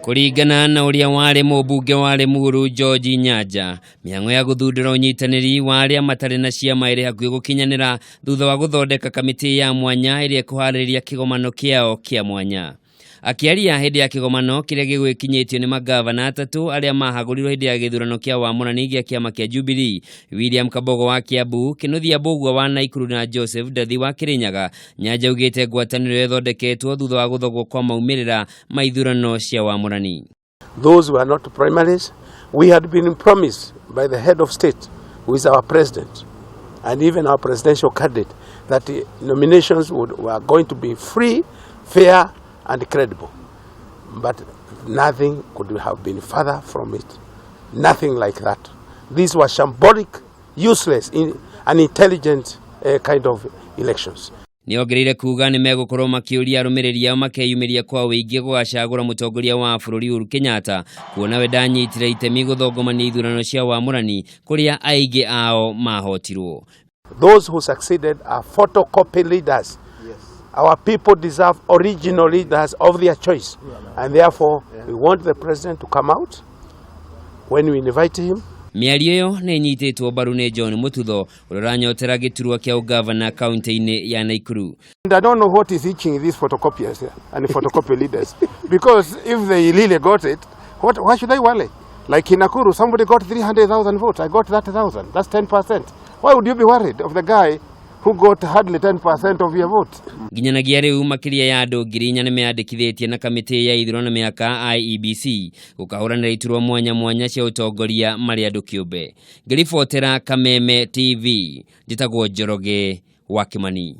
Kũringana na ũrĩa warĩ mũmbunge wa Limuru George Nyanja, mĩhang'o ya gũthundũra ũnyitanĩri wa arĩa matarĩ na ciama ĩrĩ hakuhĩ gũkinyanĩra thutha wa gũthondeka kamĩtĩ ya mwanya ĩrĩa ĩkũharĩrĩria kĩgomano kĩao kĩa mwanya. Akĩaria hĩndĩ ya kĩgomano kĩrĩa gĩgwĩkinyĩtio nĩ mangavana atatũ arĩa mahagũrirwo hĩndĩ ya gĩthurano kĩa wamũrani gĩa kĩama kĩa Jubilee, William Kabogo wa Kiambu, Kĩnuthia Mbũgua wa Naikuru na Joseph Ndathi wa Kĩrĩnyaga, Nyanja augĩte ngwatanĩro ĩyo ĩthondeketwo thutha wa gũthogwo kwa maumĩrĩra ma ithurano cia wamũrani. Those were not primaries. We had been promised by the head of state, who is our president, and even our presidential candidate, that the nominations were going to be free, fair, and credible. But nothing could have been further from it. Nothing like that. These were shambolic, useless, unintelligent kind of elections. Nĩongereire kuga nĩ megũkorwo makĩũria arũmĩrĩri ao makeyumĩria kwa ũingĩ gũgacagũra mũtongoria wa bũrũri Uhuru Kenyatta, kuona we ndanyitire itemi gũthongomania ithurano cia wamũrani kũrĩa aingĩ ao mahotirwo. Those who succeeded are photocopy leaders. Our people deserve original leaders of their choice. And therefore, we want the president to come out when we invite him. Mĩario ĩyo nĩ ĩnyitĩtwo mbaru nĩ John Mututho, ũrĩa ũranyotera gĩturwa kĩa ũgavana kaunti-inĩ ya Nakuru. And I don't know what is itching these photocopiers here and the photocopy leaders. Because if they really got it, why should they worry? Like in Nakuru, somebody got 300,000 votes. I got 30,000. That's 10%. Why would you be worried of the guy who got hardly 10% of your vote? Nginyanagia rĩu, makĩria ya andũ 4,000 nĩmeyandĩkithĩtie na kamĩtĩ ya ithurano mĩhaka IEBC gũkahũranĩra iturwa mwanya mwanya cia ũtongoria marĩ andũ kĩũmbe. Ngĩribotera Kameme TV, njĩtagwo Njoroge wa Kimani.